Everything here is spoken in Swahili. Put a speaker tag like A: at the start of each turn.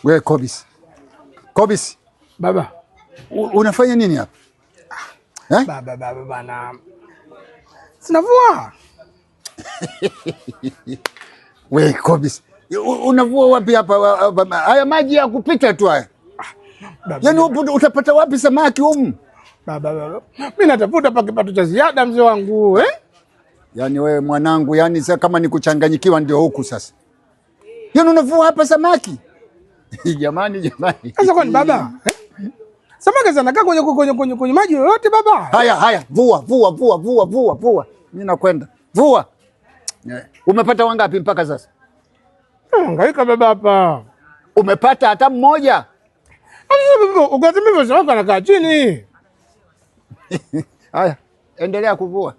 A: We Kobisi, Kobisi
B: Baba,
A: unafanya nini hapa eh?
B: Baba, baba bana, sinavua.
A: We Kobisi, unavua wapi hapa? Haya maji ya kupita tu haya. Yaani utapata wapi samaki humu?
B: Baba, baba, mimi natafuta pa kipato cha ziada mzee wangu eh?
A: Yaani wewe mwanangu, yani sasa kama ni kuchanganyikiwa ndio huku sasa. Yaani unavua hapa samaki? Jamani, jamani.
B: Sasa kwani baba eh? Samaki zanakaa kwenye kwenye kwenye kwenye maji yoyote baba.
A: Haya haya, vua vua vua vua vua vua. Mimi nakwenda. Vua. Umepata wangapi mpaka sasa?
B: Hangaika baba hapa.
A: Umepata hata mmoja?
B: Ukati mimi samaki anakaa chini.
A: Haya, endelea kuvua.